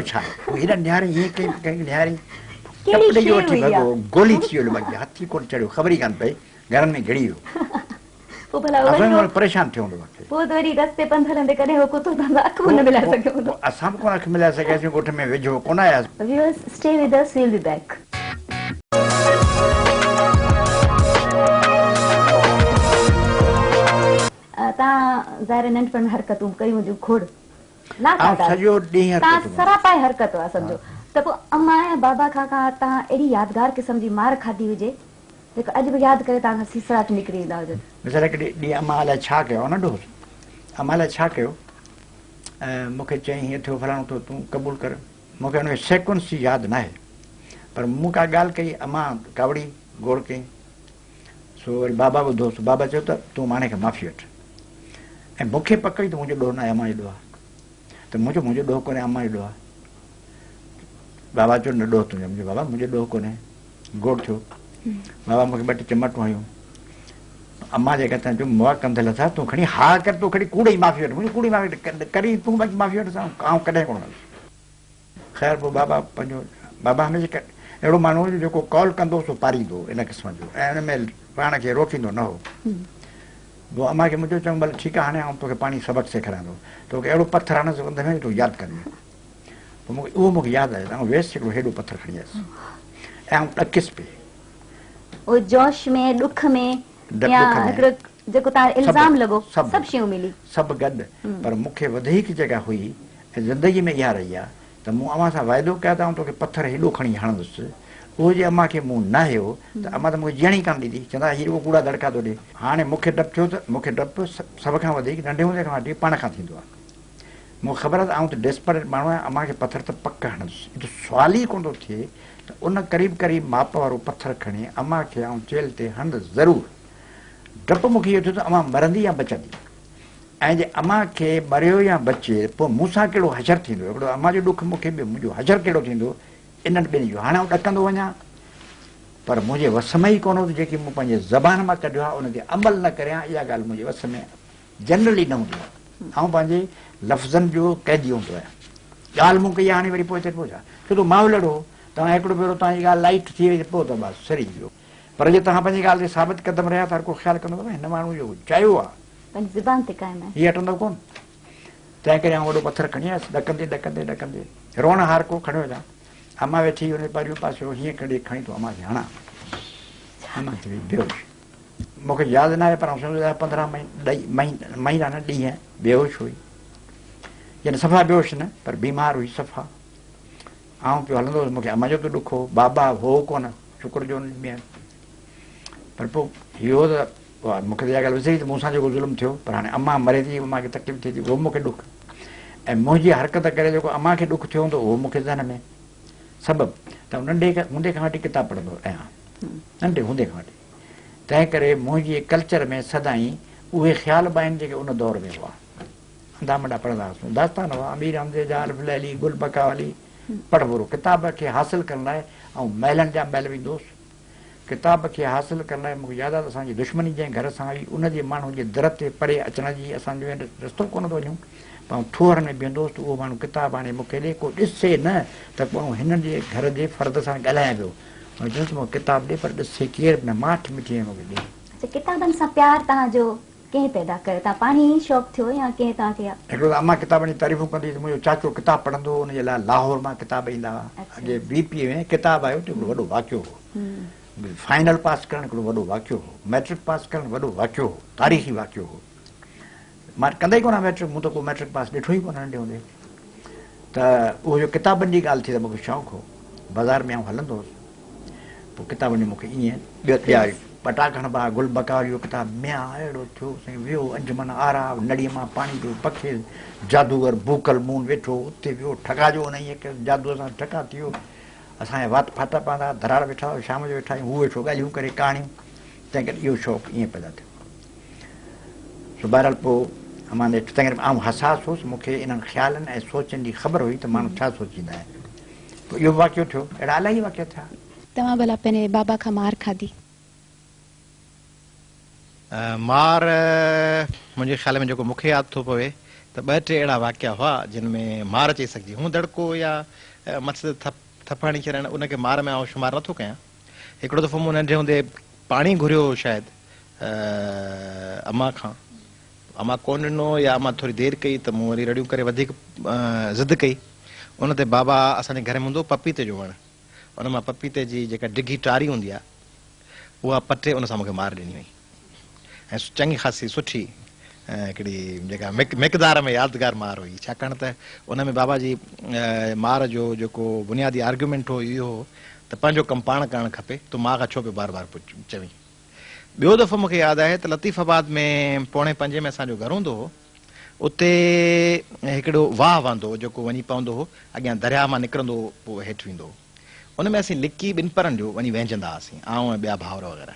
ڇا آهي؟ پوء هيڏانهن نهاريائين، هيئن ڪئي، ڪنهن کي نهاريائين، ڪهڙي ٽپ ڏئي شيء وٺي هئي ڀڳو، اها؟ گولي ٿي ويو باقي هٿ ئي ڪونه چڙهيو، خبر ئي ڪانه پئي، گهرن ۾ گهڙي ويو. پوء ڀلا وري اسان اهو پريشان ٿيو هوندو واقعي. پوء ته وري رستي پنڌ هلندي ڪڏهن اهو ڪتو توهان سان اک به نه ملائي سگهيو هوندو. پوء اسان به ڪونه اک ملائي سگهياسين، ڳوٺ ۾ ويجهو ڪونه آياسين. Viewers stay with us we'll be back. توهان ظاهر آهي ننڍپڻ ۾ حرڪتون ڪيون هونديون کوڙ. آئون سڄو ڏينهن توهان حرڪتون ڪندو. سراپا حرڪت هئا سمجهو ته پوء امان يا بابا کان ڪا توهان اهڙي يادگار قسم جي مار کاڌي هجي جيڪا اڄ به ياد ڪري توهان کان سيسراٽ نڪري ايندا هجن. مثال هڪ ڏينهن امان الائي ڇا ڪيو آئون ننڍو هوس امان الائي ڇا ڪيو مون کي چيائين هيئن ٿيو فلاڻو ٿيو تون قبول ڪر مون کي ان جو سيڪوئنس ياد ناهي پر مون ڪا ڳالهه ڪئي امان ڪاوڙي گوڙ ڪئي سو وري بابا ٻڌو سو بابا چيو ته تون ماڻهي کان معافي وٺ ۽ مون کي پڪ هئي ته منهنجو ڏوهه ناهي امان جو ڏوهه آهي ته مون چيو منهنجو ڏوهه ڪونهي امان جو ڏوهه آهي بابا چيو نه ڏوهه تنهنجو مون چيو بابا منهنجو ڏوهه ڪونهي گوڙ ٿيو بابا مون کي ٻه ٽي چماٽون هنيون امان جيڪا تنهن چيو مئا ڪنڌ لٿا تون کڻي ها ڪر تون کڻي ڪوڙ ئي معافي وٺ مون چيو ڪوڙي معافي ڪرين تون باقي معافي وٺ آئون ڪڏهن ڪونه ڪندس خير پوء بابا پنهنجو بابا هميشه اهڙو ماڻهو هو جو جيڪو قول ڪندو هو سو پاريندو هو ان قسم جو ۽ ان ۾ پاڻ کي روڪيندو نه هو. پوء امان کي مون چيو چڱو ڀلي ٺيڪ آهي هاڻي آئون توکي پاڻهي سبق سيکاريان ٿو توکي اهڙو پٿر هڻندس ڪنڌ ۾ جو تون ياد ڪندين. پوء مون کي اهو مون کي ياد آهي ته آئون ويس هڪڙو هيڏو پٿر کڻي آيس ۽ آئون ڏڪيس پئي. اهو جوش ۾ ڏک ۾ يا هڪڙو جيڪو تان الزام لڳو سڀ شيون ملي. سڀ گڏ پر مون کي وڌيڪ جيڪا هئي ۽ زندگي ۾ اها رهي آ ته مون امان سان واعدو ڪيو ته آئون توکي پٿر هيڏو کڻي هڻندس، اهو جي امان کي مون نه هنيو ته امان ته مون کي جيئڻ ئي ڪانه ڏيندي، چوندا هي رڳو ڪوڙا دڙڪا ٿو ڏي. هاڻي مون کي ڊپ ٿيو ته مون کي ڊپ سڀ کان وڌيڪ ننڍي هوندي کان وٺي پاڻ کان ٿيندو آ. مون کي خبر آ ته آئون ته ڊيسپريٽ ماڻهو آهيان، امان کي پٿر ته پڪ هڻندس. اهو ته سوال ئي ڪونه ٿو ٿئي ته ان قريب قريب ماپ وارو پٿر کڻي امان کي آئون چيلهه تي هڻندس ضرور. ڊپ مون کي اهو ٿيو ته امان مرندي يا بچندي. ۽ جي امان کي مريو يا بچي پوء مون سان ڪهڙو حشر ٿيندو؟ هڪڙو امان جو ڏک مون کي ٻيو منهنجو حشر ڪهڙو ٿيندو انهن ٻنهي جو. هاڻي آئون ڏڪندو وڃان پر منهنجي وس ۾ ئي ڪونه هو ته جيڪي مون پنهنجي زبان مان ڪڍيو آهي ان تي عمل نه ڪريان اها ڳالهه منهنجي وس ۾ جنرلي نه هوندي آهي. آئون پنهنجي لفظن جو قيدي هوندو آهيان. ڳالهه مون ڪئي آهي هاڻي وري پوئتي پوء ڇا؟ ڇو ته ماحول اهڙو هو توهان هڪڙو ڀيرو توهان جي ڳالهه لائيٽ ٿي وئي ته پوء ته بس سري ويو. پر جي توهان پنهنجي ڳالهه تي ثابت قدم رهيا ته هر ڪو خيال ڪندو ته هن ماڻهوء جو چيو آهي. پنهنجي زبان تي قائم آهي. هي هٽندو ڪونه. تنهن ڪري آئون وڏو پٿر کڻي آيس. ڏڪندي ڏڪندي ڏڪندي روئڻ هارڪو کڻيو اچان. امان ويٺي هئي ان جي پريون پاسيو هيئن ڪڍي کڻي ٿو امان کي هڻان. امان ٿي وئي بيهوش. مون کي ياد ناهي پر آئون سمجهان ٿو 15 مهينا نه ڏينهن بيهوش هئي. يعني صفا بيهوش نه پر بيمار هئي صفا. آئون پيو هلندو هوس مون کي امان جو ته ڏک هو. بابا هو ڪونه شڪر جو ان ڏينهن. پر پوء اهو ته مون کي ته اها ڳالهه وسري ته مون سان جيڪو ظلم ٿيو پر هاڻي امان مري ٿي امان کي تڪليف ٿئي ٿي اهو مون کي ڏک ۽ منهنجي حرڪت ڪري جيڪو امان کي ڏک ٿيو هوندو اهو مون کي ذهن ۾ سبب ته ننڍي هوندي کان وٺي ڪتاب پڙهندو آهيان ننڍي هوندي کان وٺي تنهن ڪري منهنجي ڪلچر ۾ سدائين اهي خيال به آهن جيڪي ان دور ۾ هئا انڌا منڊا پڙهندا هئاسون داستان هئا امير حمزي جا الف ليلي گل بڪاولي پڙهبو هو ڪتاب کي حاصل ڪرڻ لاء آئون ميلن جا ميل ويندو هوس ڪتاب کي حاصل ڪرڻ لاء مون کي ياد آهي ته اسان جي دشمني جنهن گهر سان هئي ان جي ماڻهن جي در تي پري اچڻ جي اسان جو رستو ڪونه ٿو وڃون پر آئون ٿوهر ۾ بيهندو هوس ته اهو ماڻهو ڪتاب آڻي مون کي ڏي ڪو ڏسي نه ته پوء آئون هنن جي گهر جي فرد سان ڳالهايان پيو. آئون چيس ته مون کي ڪتاب ڏي پر ڏسي ڪير به نه ماٺ مٺي ۽ مون کي ڏي. اڇا ڪتابن سان پيار توهان جو ڪنهن پيدا ڪيو؟ توهان پاڻهي ئي شوق ٿيو يا ڪنهن توهان کي. هڪڙو ته امان ڪتابن جي تعريفون ڪندي هئي ته منهنجو چاچو ڪتاب پڙهندو هو ان جي لاء لاهور مان ڪتاب ايندا هئا. اڳي بي پي ۾ ڪتاب آيو ته هڪڙو وڏو واقعو هو. فائنل پاس ڪرڻ هڪڙو وڏو واقعو هو. مئٽرڪ پاس ڪرڻ وڏو واقعو هو. تاريخي واقعو هو. مان ڪندي ئي ڪونه مئٽرڪ مون ته ڪو مئٽرڪ پاس ڏٺو ئي ڪونه ننڍي هوندي ته اهو جو ڪتابن جي ڳالهه ٿي ته مون کي شوق هو. بازار ۾ آئون هلندو هوس. پوء ڪتابن جو مون کي ائين ٻيا ٻيا ٻٽاڪ هڻبا ها، گل بڪاولي جو ڪتاب ميان اهڙو ٿيو سائين ويو انجمن آرا نڙيء مان پاڻي پيو بکي جادوگر بوڪل مون ويٺو اتي ويو ٺڳا جو ان ائين ڪيس جادوء سان ٺڳا ٿي ويو اسان جا وات ڦاٽا پوندا ها ڌراڙ ويٺا هئا شام جو ويٺا آهيون هو ويٺو ڳالهيون ڪري ڪهاڻيون تنهن ڪري اهو شوق ائين پيدا ٿيو سو بهرحال پوء امان ڏٺو تنهن ڪري آئون حساس هوس مون کي انهن خيالن ۽ سوچن جي خبر هئي ته ماڻهو ڇا سوچيندا آهن پوء اهو به واقعو ٿيو. اهڙا الاهي واقعا ٿيا. توهان ڀلا پنهنجي بابا کان مار کاڌي؟ مار منهنجي خيال ۾ جيڪو مون کي ياد ٿو پوي ته ٻه ٽي اهڙا واقعا هئا جن ۾ مار چئي سگهجي. هونء دڙڪو يا مٿي تي ٿڦ ٿڦ هڻي ڇڏڻ ان کي مار ۾ آئون شمار نٿو ڪيان. هڪڙو دفعو مون ننڍي هوندي پاڻي گهريو هو شايد امان کان. امان ڪونه ڏنو يا امان ٿوري دير ڪئي ته مون وري رڙيون ڪري وڌيڪ ضد ڪئي. ان تي بابا اسان جي گهر ۾ هوندو هو پپيتي جو وڻ. ان مان پپيتي جي جيڪا ڊگهي ٽاري هوندي آهي اها پٽي ان سان مون کي مار ڏني هئي ۽ چڱي خاصي سٺي هڪڙي جيڪا مقدار ۾ يادگار مار هئي ڇاڪاڻ ته ان ۾ بابا جي مار جو جيڪو بنيادي آرگيومينٽ هو اهو هو ته پنهنجو ڪم پاڻ ڪرڻ کپي تون ماء کان ڇو پيو بار بار چوين. ٻيو دفعو مون کي ياد آهي ته لطيف آباد ۾ پوڻي پنجين ۾ اسان جو گهر هوندو هو اتي هڪڙو واهه وهندو هو جيڪو وڃي پوندو هو اڳيان درياهه مان نڪرندو هو پوء هيٺ ويندو هو ان ۾ اسين لڪي ٻنپهرن جو وڃي وهنجندا هئاسين آئون ۽ ٻيا ڀائر وغيره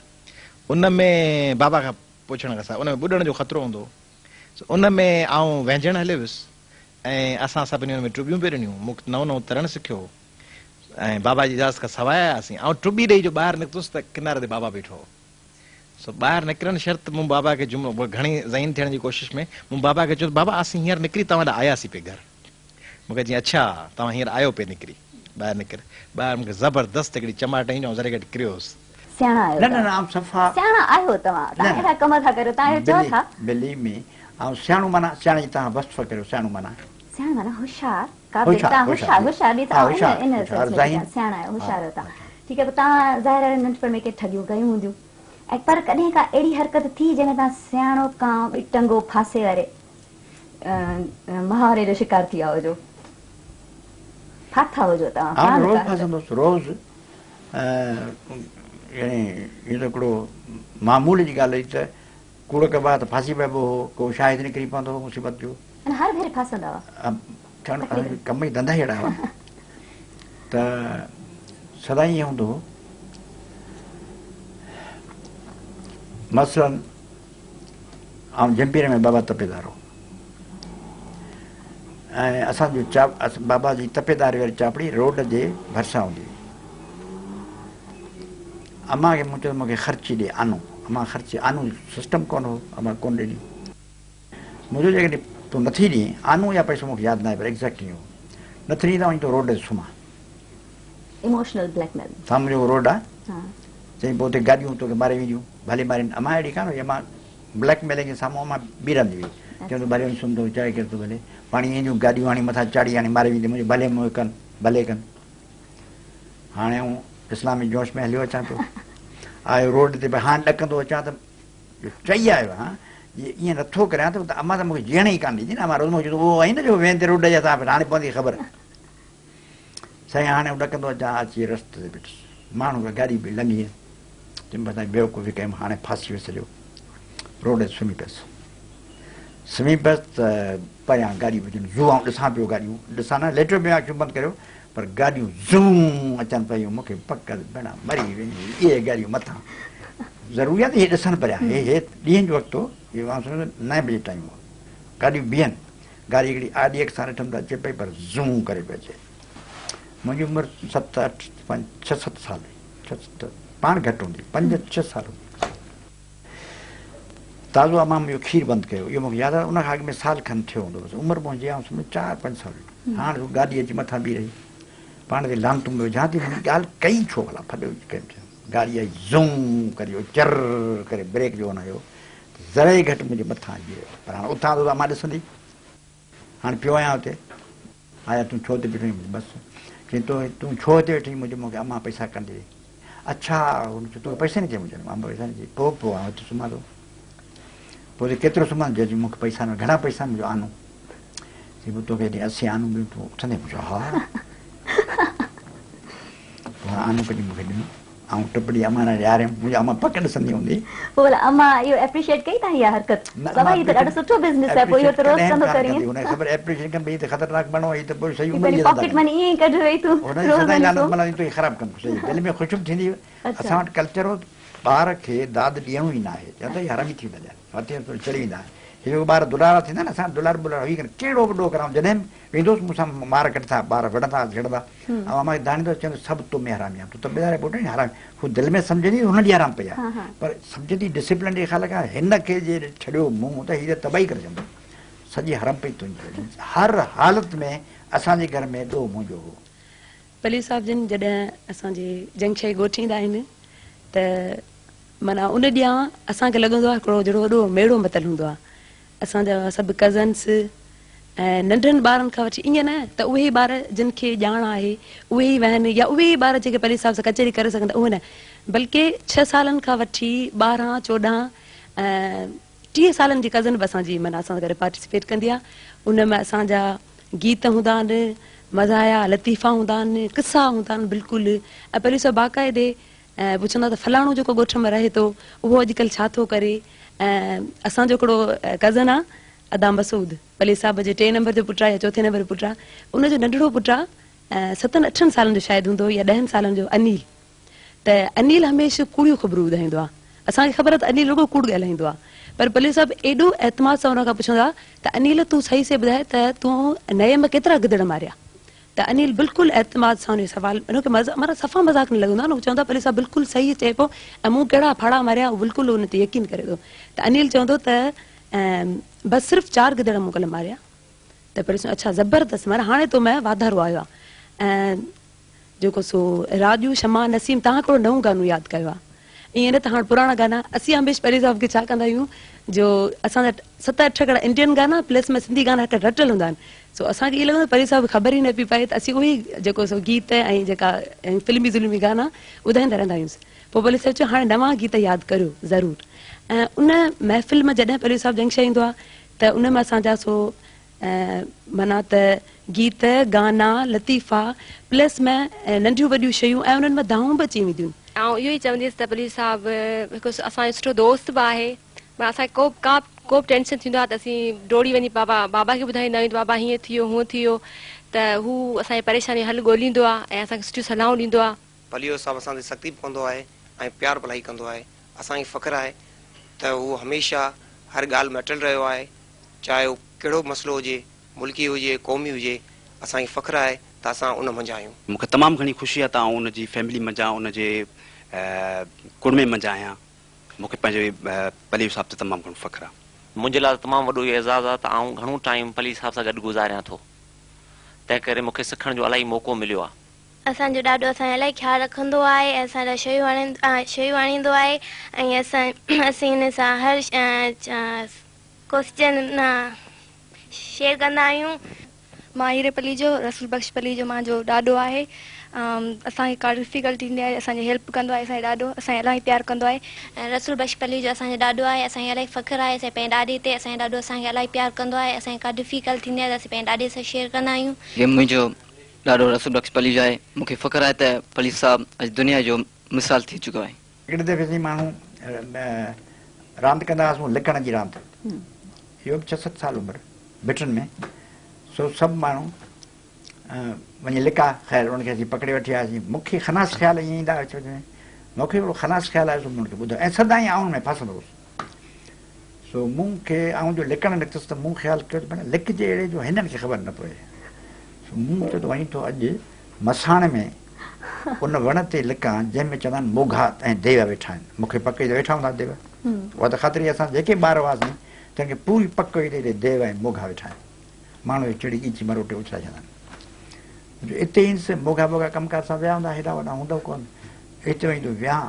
ان ۾ بابا کان پڇڻ کان سواء ان ۾ ٻڏڻ جو خطرو هوندو هو سو ان ۾ آئون وهنجڻ هليو ويس ۽ اسان سڀني ان ۾ ٽٻيون پئي ڏنيون مون نئون نئون ترڻ سکيو هو ۽ بابا جي اجازت کان سواء آياسين. آئون ٽٻي ڏئي جو ٻاهر نڪتس ته ڪناري تي بابا بيٺو هو. سو ٻاهر نڪرڻ شرط مون بابا کي جملو گهڻي ذهين ٿيڻ جي ڪوشش ۾ مون بابا کي چيو ته بابا اسين هينئر نڪري توهان ڏانهن آياسين پئي گهر. مون کي چيائين اڇا توهان هينئر آيو پئي نڪري ٻاهر نڪر. ٻاهر مون کي زبردست هڪڙي چماٽ هنئي جو آئون ذري گهٽ ڪريو هوس. سياڻا آهيو نه نه توهان. نه آئون صفا سياڻا آهيو توهان. نه توهان نه اهڙا ڪم ٿا ڪريو. توهان اهو چئو بليو ٿا. بليو مي آئون سياڻو معنيٰ سياڻي جي توهان وصف ڪريو سياڻو معنيٰ. سياڻو معنيٰ هوشيار. قابل هوشيار توهان هوشيار هوشيار هوشيار به ها هوشيار ان هوشيار سينس ۾ ذهين سياڻا آهيو ها هوشيار آهيو توهان اڇا. ٺيڪ آهي پوء توهان ظاهر آهي ننڍپڻ ۾ ڪي ٺڳيون ڪيون هونديون ۽ پر ڪڏهن ڪا اهڙي حرڪت ٿي جنهن ۾ توهان سياڻو ڪانءُ ٻه ٽنگو ڦاسي واري محاوري جو شڪار ٿي ويا هجو ڦاٿا هجو توهان آئون ڪا نه روز ڪا حرڪت ڦاسندو هوس روز يعني اهو ته هڪڙو معمول جي ڳالهه هئي ته ڪوڙ ڪبا ته ڦاسي پئبو هو، ڪو شاهد نڪري پوندو هو مصيبت جو. يعني هر ڀيري ڦاسندا هئا. اسان جو ڪم ئي ڌنڌا ئي اهڙا هئا ته سدائين ائين هوندو هو. مثلاً آئون جهمپير ۾ بابا تپيدار هو ۽ اسان جو بابا جي تپيداري واري چاپڙي روڊ جي ڀرسان هوندي هئي. امان کي مون چيو ته مون کي خرچي ڏي آنو. امان خرچي آنو جو سسٽم ڪونه هو، امان ڪونه ڏني. مون چيو جيڪڏهن تون نٿي ڏين آنو يا پئسو مون کي ياد ناهي پر ايگزيڪٽ ائين هو، نٿي ڏين ته آئون وڃي ٿو روڊ تي سمهان. Emotional black mailing. سامهون جيڪو روڊ آهي. چيائين پوء اتي گاڏيون توکي ماري وينديون، ڀلي مارين. امان اهڙي ڪانه هئي، امان بليڪ ميلنگ جي سامهون امان ٻي رهندي هئي. چوندو ڀلي وڃي سمهه ٿو چاهي ڪير ٿو ڀلي. پاڻي اينديون گاڏيون هاڻي مٿان چاڙهي هاڻي ماري وينديون. مون چيو ڀلي مون کي ڪن، ڀلي ڪن. هاڻي آئون اسلامي جوش ۾ هليو اچان پيو. آيو روڊ تي ڀئي هاڻ ڏڪندو اچان ته چئي آيو آهيان جي ائين نٿو ڪريان ته امان ته مون کي جيئڻ ئي ڪانه ڏيندي نه. امان روز مون کي چوندو اهو آهين نه جو وين تي روڊ جي هٿان هاڻي پوندي خبر. سائين هاڻي آئون ڏڪندو اچان اچي رستي تي بيٺس. ماڻهو به گاڏي به لنگهي چيم بس سائين بيوقوفي ڪيم هاڻي ڦاسي ويس سڄو. روڊ تي سمهي پيس. سمهي پيس ته پريان گاڏيون پيون اچن زو آئون ڏسان پيو گاڏيون ڏسان نه ليٽيو پيو آهيان اکيون بند ڪريو پر گاڏيون زون اچن پيون مون کي پڪ ته ڀيڻا مري ويندي اهي گاڏيون مٿان ضروري آهي ته هي ڏسن پريان هي هي ڏينهن جو وقت هو اهو آئون سمجهان ٿو نائين بجي ٽائيم هو گاڏيون بيهن گاڏي هڪڙي آڏي اک سان ڏٺم ته اچي پئي پر زون ڪري پئي اچي منهنجي عمر ست اٺ پنج ڇهه ست سال هئي ڇهه ست پاڻ گهٽ هوندي پنج ڇهه سال هوندي. تازو امان منهنجو کير بند ڪيو اهو مونکي ياد آهي ان کان اڳ ۾ سال کن ٿيو هوندو بس عمر منهنجي آئون سمجهه چار پنج سال هئي هاڻ هو گاڏي اچي مٿان بيهي رهي پاڻ تي لعنتون پيو وجهان ٿي مون ڳالهه ڪئي ڇو ڀلا ڦڏو ڪيم ٿيو گاڏي آئي زون ڪري اهو چر ڪري بريڪ جو هنيو ذري گهٽ منهنجي مٿان اچي ويو پر هاڻ اٿان ٿو ته امان ڏسندي هاڻ پيو آهيان اتي آيا تون ڇو هتي بيٺو آهين بس چيائين تو تون ڇو هتي ويٺو آهين مون چيو مون کي امان پئسا ڪانه ڏئي اڇا هن چيو توکي پئسا نه چيائين مون چيو امان پئسا نه چئي پوء پوء آئون هتي سمهان ٿو پوء چي ڪيترو سمهان چيائين مون کي پئسا نه گهڻا پئسا مون چيو آنو چيائين پوء توکي جڏهن اسي آنو ڏيون تون اٿندين مون چيو ها پوء آنو ڪڍي مون کي ڏنو آئون ٽپ ڏئي امان ڏانهن نهاريم، منهنجي امان پڪ ڏسندي هوندي. پوء ڀلا امان اهو ايپريشيئيٽ ڪئي توهان جي اها حرڪت؟ بابا هي ته ڏاڍو سٺو بزنس آهي پوء اهو ته روز ڪندو ڪرين. هن کي خبر ايپريشيئيٽ ڪن ڀئي هي ته خطرناڪ ماڻهو آهي هي ته پوء سڄي هي عمر پنهنجي اهي ڌنڌا پاڪيٽ ڪندو. مني ائين ئي ڪڍ وئي تون هن جي روز سدائين وڃي لعنت سو. ملندي تو هي خراب ڪم ڪيو. دل ۾ خوش به ٿيندي هئي. اسان وٽ ڪلچر هو ٻار کي داد ڏيڻو ئي ناهي چوندا هي حرامي ٿي ويندا ڄڻ هٿ چڙهي ويندا. هي جيڪو ٻار دلارا ٿيندا آهن اسان دلار بلار هئي ڪونه ڪهڙو به ڏوهه ڪران جڏهن به ويندو هوس مون سان مار ڪٽندا ٻار وڙهندا جهيڙندا ۽ امان کي دانهيندو هوس چوندو سڀ تو ۾ حرامي آهي تون ته ٻڌائي پوٽ آهين حرامي هو دل ۾ سمجهندي هن جي حرام پئي آهي پر سمجهندي ڊسپلن جي خيال کان هن کي جي ڇڏيو مون ته هي ته تباهي ڪري ڇڏندو. سڄي حرم پئي تنهنجي. هر حالت ۾ اسان جي گهر ۾ ڏوهه منهنجو هو. پليجو صاحب جن جڏهن اسان جي جنگشاهي ڳوٺ ايندا آهن ته معنيٰ ان ڏينهن اسان کي لڳندو آهي هڪڙو جهڙو وڏو ميڙو متل هوندو آهي. اسان جا سڀ ڪزنس ۽ ننڍن ٻارن کان وٺي ائين نه ته اهي ئي ٻار جن کي ڄاڻ آهي اهي ئي ويهن يا اهي ئي ٻار جيڪي پليجي صاحب سان ڪچهري ڪري سگهن ٿا اهي نه بلڪه ڇهه سالن کان وٺي 12 14 ۽ 30 سالن جي ڪزن به اسان جي معنيٰ اسان سان گڏ پارٽيسپيٽ ڪندي آهي. ان ۾ اسان جا گيت هوندا آهن، مزاحيه لطيفا هوندا آهن، قصا هوندا آهن بلڪل ۽ پليجو صاحب باقاعدي پڇندا ته فلاڻو جيڪو ڳوٺ ۾ رهي ٿو اهو اڄڪلهه ڇا ٿو ڪري ۽ اسان جو هڪڙو ڪزن آ ادا مسعود پليجي صاحب جي ٽئين نمبر جو پٽ آ يا چوٿين نمبر جو پٽ آ ان جو ننڍڙو پٽ آ ستن اٺن سالن جو شايد هوندو يا 10 سالن جو انيل ته انيل هميشه ڪوڙيون خبرون ٻڌائيندو آ اسان کي خبر آ ته انيل رڳو ڪوڙ ڳالهائيندو آ پر پليجو صاحب ايڏو اعتماد سان ان کان پڇندو آ ته انيل تون صحيح صحيح ٻڌاء ته تون نئين ۾ ڪيترا گدڙ ماريا ته انيل بلڪل اعتماد سان اهو سوال هن کي معنيٰ صفا مذاق نه لڳندو آهي نه هو چوندو آهي پليجو صاحب بلڪل صحيح چئي پيو ۽ مون ڪهڙا ڦاڙها ماريا هو بلڪل ان تي يقين ڪري ٿو ته انيل چوندو ته بس صرف چار گدڙ مون ڪلهه ماريا ته پليجو صاحب اڇا زبردست معنيٰ هاڻي تو ۾ واڌارو آيو آهي ۽ جيڪو سو راڄو شمع نسيم توهان ڪهڙو نئون گانو ياد ڪيو آهي ائين نه ته هاڻ پراڻا گانا اسين هميشه پليجي صاحب کي ڇا ڪندا آهيون جو اسان جا ست اٺ هڪڙا انڊين گانا پلس ۾ سنڌي گانا هڪ رٽل هوندا آهن سو اسان کي ائين لڳندو آهي پليجي صاحب کي خبر ئي نه پئي پئي ته اسين اهي ئي جيڪو سو گيت ۽ جيڪا فلمي ظلمي گانا ٻڌائيندا رهندا آهيون پوء پليجي صاحب چيو هاڻي نوان گيت ياد ڪريو ضرور ۽ ان محفل ۾ جڏهن پليجي صاحب جنگشاهي ايندو آهي ته ان ۾ اسان جا سو معنيٰ ته گيت، گانا، لطيفا، پلس ۾ ننڍيون وڏيون شيون ۽ انهن ۾ دانهون به اچي وينديون. آئون اهو ئي چونديس ته پليجو صاحب هڪ اسان جو سٺو دوست به آهي معنيٰ اسان کي ڪو به ڪا ڪو به ٽينشن ٿيندو آهي ته اسين ڊوڙي وڃي بابا بابا کي ٻڌائيندا آهيون ته بابا هيئن ٿي ويو هونئن ٿي ويو ته هو اسان جي پريشاني جو حل ڳوليندو آهي ۽ اسان کي سٺيون صلاحون ڏيندو آهي. پليجو صاحب اسان تي سختي به ڪندو آهي ۽ پيار به الاهي ڪندو آهي. اسان کي فخر آهي ته هو هميشه هر ڳالهه ۾ اٽل رهيو آهي چاهي اهو ڪهڙو به مسئلو هجي، ملڪي هجي، قومي هجي، اسان کي فخر آهي ته اسان ان منجهان آهيون. مون کي تمام گهڻي خوشي آهي ته آئون ان جي فيملي منجهان ان جي ڪڙمي منجهان آهيان. مون کي پنهنجي پليجو صاحب تي تمام گهڻو فخر آهي. منهنجي لاء تمام وڏو اهو اعزاز آهي ته آئون گهڻو ٽائيم پليجي صاحب سان گڏ گذاريان ٿو، تنهن ڪري مون کي سکڻ جو الاهي موقعو مليو آهي. اسان جو ڏاڏو اسان جو الاهي خيال رکندو آهي ۽ اسان لاء شيون آڻيندو آهي ۽ اسان اسين هن سان هر ڪوسچن شيئر ڪندا آهيون. مان هيري پليجو، رسول بخش پليجو مانجو ڏاڏو آهي. اسان کي ڪا ڊفيڪلٽي ٿيندي آهي اسان جي هيلپ ڪندو آهي اسان جو ڏاڏو اسان کي الاهي پيار ڪندو آهي. رسول بخش پليجو اسان جو ڏاڏو آهي اسان کي الاهي فخر آهي اسان پنهنجي ڏاڏي تي اسان جو ڏاڏو اسان کي الاهي پيار ڪندو آهي اسان کي ڪا ڊفيڪلٽي ٿيندي آهي ته اسين پنهنجي ڏاڏي سان شيئر ڪندا آهيون. جي منهنجو ڏاڏو رسول بخش پليجو آهي مون کي فخر آهي ته پليجو صاحب اڄ دنيا جو مثال ٿي چڪو آهي. هڪڙي دفعي اسين ماڻهو راند ڪندا هئاسون لڪڻ جي راند اهو به ڇهه ست سال عمر ڀٽن ۾ سو سڀ ماڻهو وڃي لڪا خير ان کي اسين پڪڙي وٺي آياسين مون کي خناس خيال ائين ايندا وچ وچ ۾ مون کي هڪڙو خناس خيال آيو سو مون ان کي ٻڌايو ۽ سدائين آئون ان ۾ ڦاسندو هوس سو مون کي آئون جو لڪڻ نڪتس ته مون خيال ڪيو ته ڀلا لڪجي اهڙي جو هنن کي خبر نه پوي سو مون چيو ته وڃي ٿو اڄ مساڻ ۾ ان وڻ تي لڪان جنهن ۾ چوندا آهن موگها ۽ ديو ويٺا آهن. مون کي پڪ هئي ته ويٺا هوندا ديو. اها ته خاطري اسان جيڪي ٻار هئاسين تن کي پوري پڪ هئي ته هتي ديو ۽ موگها ويٺا آهن. ماڻهو هي چڙهي ڳچي مروٽي اڇلائي ڇڏيندا آهن. جو اتي ايندس موگها بوگها ڪم ڪار سان ويا هوندا هيڏانهن هوڏانهن هوندو ڪونه. اتي وڃي ٿو ويهان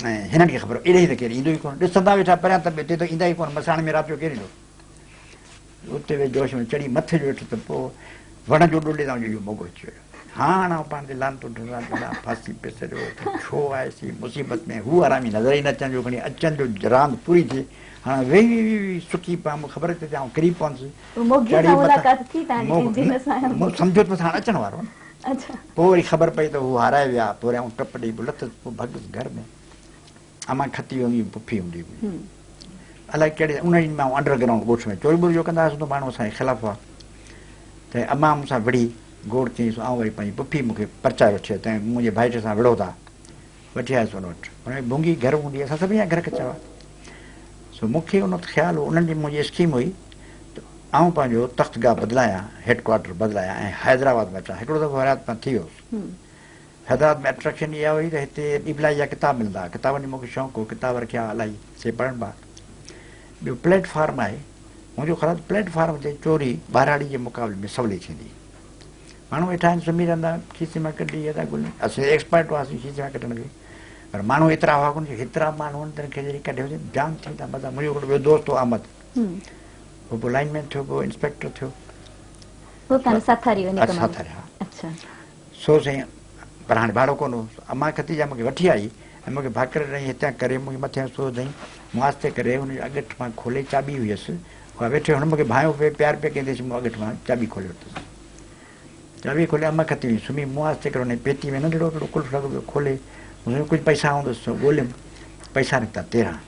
۽ هنن کي خبر ايڏي ته ڪير ايندو ئي ڪونه. ڏسندا ويٺا پريان ته به اتي ته ايندا ئي ڪونه مساڻ ۾ رات جو ڪير ايندو. اتي ويهي جوش ۾ چڙهي مٿي جو ويٺو ته پوء وڻ جو ڏولي تان اهو موڳو اچي ويو. هاڻ آئون پاڻ تي لعنتون ڍران ته ڏانهن ڦاسي پيس جو ته ڇو آيس مصيبت ۾ هو حرامي نظر ئي نه اچن جو کڻي اچن جو راند پوري ٿئي. هاڻ ويهي ويهي ويهي سڪي پيم مون خبر ته آئون ڪري پوندس. موڳي سان ملاقات ٿي توهان جي ڪنهن جن سان؟ مون سمجهيو ته بس هاڻ اچڻ وارو آهي. پوء وري خبر پئي ته هو هارائي ويا. پوء وري آئون ٽپ ڏيئي پوء لٿس پوء ڀڳس گهر ۾. امان کتي هوندي هئي پڦي هوندي هئي الائي ڪهڙي ان ڏينهن ۾ آئون انڊر گرائونڊ ڳوٺ ۾ چوري ٻوري جو ڪندا هئاسون ته ماڻهو اسان جي خلاف هئا ته امان مون سان وڙهي گوڙ ڪيائين سو آئون وري پنهنجي پڦي مون کي پرچائي وٺي آئي ته منهنجي ڀائٽي سان وڙهو ٿا وٺي آيس ان وٽ ان ۾ ڀونگي گهر هوندي اسان سڀني جا گهر ڪچا هئا سو مون کي ان وقت خيال هو انهن ڏينهن منهنجي اسڪيم هئي ته آئون پنهنجو تختگاهه بدلايان هيڊ ڪوارٽر بدلايان ۽ حيدرآباد ۾ اچان هڪڙو دفعو حيرات مان ٿي ويو هوس حيدرآباد ۾ اٽريڪشن اها هئي ته هتي ڏيپلائي جا ڪتاب ملندا هئا. ڪتابن جو مون کي شوق هو، ڪتاب رکيا هئا الاهي، سي پڙهڻ با. ٻيو پليٽ فارم آهي، منهنجو خيال آهي ته پليٽ فارم تي چوري ٻهراڙي جي مقابلي ۾ سولي ٿيندي. ماڻهو ويٺا آهن سمهي رهندا کيسي مان ڪڍي ادا گل اسين ايڪسپرٽ هئاسين کيسي مان ڪڍڻ ۾ پر ماڻهو ايترا هئا ڪونه جو هيترا ماڻهو آهن تن کي جڏهن ڪڍيوسين جام ٿي ويندا مزا منهنجو هڪڙو ٻيو دوست هو احمد هو پوء لائين مين ٿيو پوء انسپيڪٽر ٿيو. هو توهان جو ساٿاري هو ان ڪم ۾. ساٿاري ها. اڇا. سو سائين پر هاڻي ڀاڙو ڪونه هو. امان خديجه مون کي وٺي آئي ۽ مون کي ڀاڪر ڏنائين هتان ڪري مون کي مٿي سو وڌائين. مون آهستي ڪري هن جي اڳٺ مان کولي چاٻي هيس اها ويٺي هن مون کي ڀانيو پئي پيار پئي ڪنديس مون اڳٺ مان چاٻي کولي ورتس. چاٻي کولي امان کتي وئي سمهي مون آهستي ڪري هن پيتي ۾ ننڍڙو هڪڙو قلف لڳو پيو کولي مون سمجهيو ڪجهه پئسا هوندس سو ڳوليم پئسا نڪتا تيرهن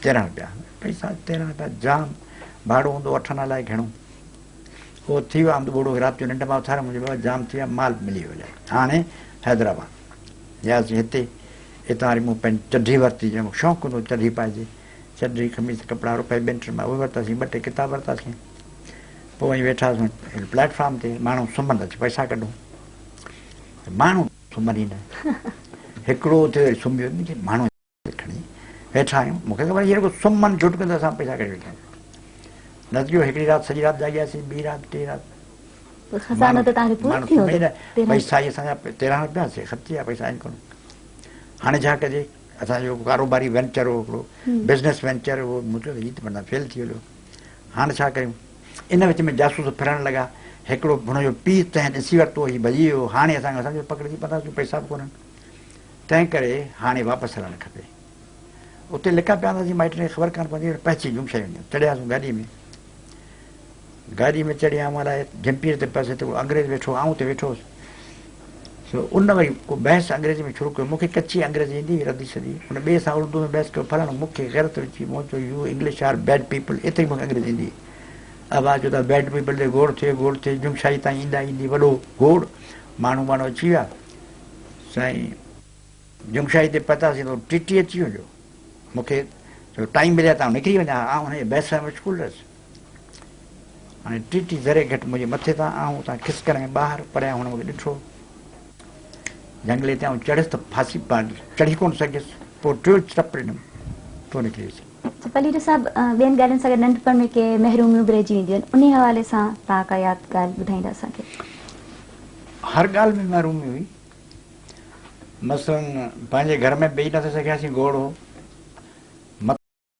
تيرهن رپيا پئسا تيرهن رپيا جام ڀاڙو هوندو اٺن الائي گهڻو اهو ٿي ويو آمد ٻوڙو رات جو ننڊ مان اٿاريو منهنجو بابا جام ٿي ويا مال به ملي ويو الائي هاڻي حيدرآباد وياسين هتي هتان وري مون پنهنجي چڍي ورتي جنهن مونکي شوق هوندو هو چڍي پائجي چڍي قميص ڪپڙا روپئي ٻن ٽن مان اهي ورتاسين ٻه ٽي ڪتاب ورتاسين پوء وڃي ويٺاسون پليٽ فارم تي ماڻهو سمهن ته پئسا ڪڍون ماڻهو سمهن ئي نه هڪڙو اٿيو وري سمهي ويو ماڻهو کڻي ويٺا آهيون مون کي خبر هي رڳو سمهن جهٽ ڪندا اسان پئسا ڪڍي ويٺا آهيون نتيجو هڪڙي رات سڄي رات جاڳياسين ٻي رات ٽي رات خزانو ته توهان جو پورو ٿي ويو پئسا ئي اسان جا تيرهن رپيا سي ختم ٿي ويا پئسا آهن ڪونه هاڻي ڇا ڪجي اسان جو ڪاروباري وينچر هو هڪڙو بزنس وينچر هو مون چيو هي ته معنيٰ فيل ٿي ويو هاڻي ڇا ڪريون ان وچ ۾ جاسوس ڦرڻ لڳا هڪڙو هن جو پيء تنهن ڏسي ورتو هي ڀڄي ويو هاڻي اسان کي اسان جو پڪڙجي پونداسين پئسا به ڪونهن تنهن ڪري هاڻي واپس هلڻ کپي. اتي لڪا پيا هونداسين، مائٽن کي خبر ڪانه پوندي، پهچي جنگشاهي وڃون. چڙهياسون گاڏيء ۾. گاڏيء ۾ چڙهي آئون الائي جهمپير تي پيس، هتي ڪو انگريز ويٺو هو، آئون اتي ويٺو هوس. سو ان وري ڪو بحث انگريزيء ۾ شروع ڪيو. مون کي ڪچي انگريزي ايندي هئي ردي سدي. هن ٻئي سان اردوء ۾ بحث ڪيو، فلاڻو مون کي غيرت اچي، مون چيو you English are bad people, ايتري مون کي انگريزي ايندي هئي. ابا چيو ته بيڊ پيپل تي گوڙ ٿئي، گوڙ ٿئي، جنگشاهي تائين ايندا ايندي وڏو گوڙ، ماڻهو ٻاڻهو اچي ويا. سائين جنگشاهي تي پهتاسين ته ٽي ٽي اچي ويو مون کي چيو ٽائيم ملي ته آئون نڪري وڃان ها آئون هن جي بحث ۾ مشغول رهيس هاڻي ٽي ٽي ذري گهٽ منهنجي مٿي تان آئون اتان کسڪڻ ۾ ٻاهر پريان هن مون کي ڏٺو جهنگلي تي آئون چڙهيس ته ڦاسي چڙهي ڪونه سگهيس پوء ٽيو ٽپ ڏنم پوء نڪري ويس. اڇا پليجو صاحب ٻين ڳالهين سان گڏ ننڍپڻ ۾ ڪي محروميون به رهجي وينديون آهن انهي حوالي سان توهان ڪا ياد ڳالهه ٻڌائيندا اسان کي. هر ڳالهه ۾ محرومي هئي. مثلاً پنهنجي گهر ۾ بيهي نٿي سگهياسين، گوڙ هو.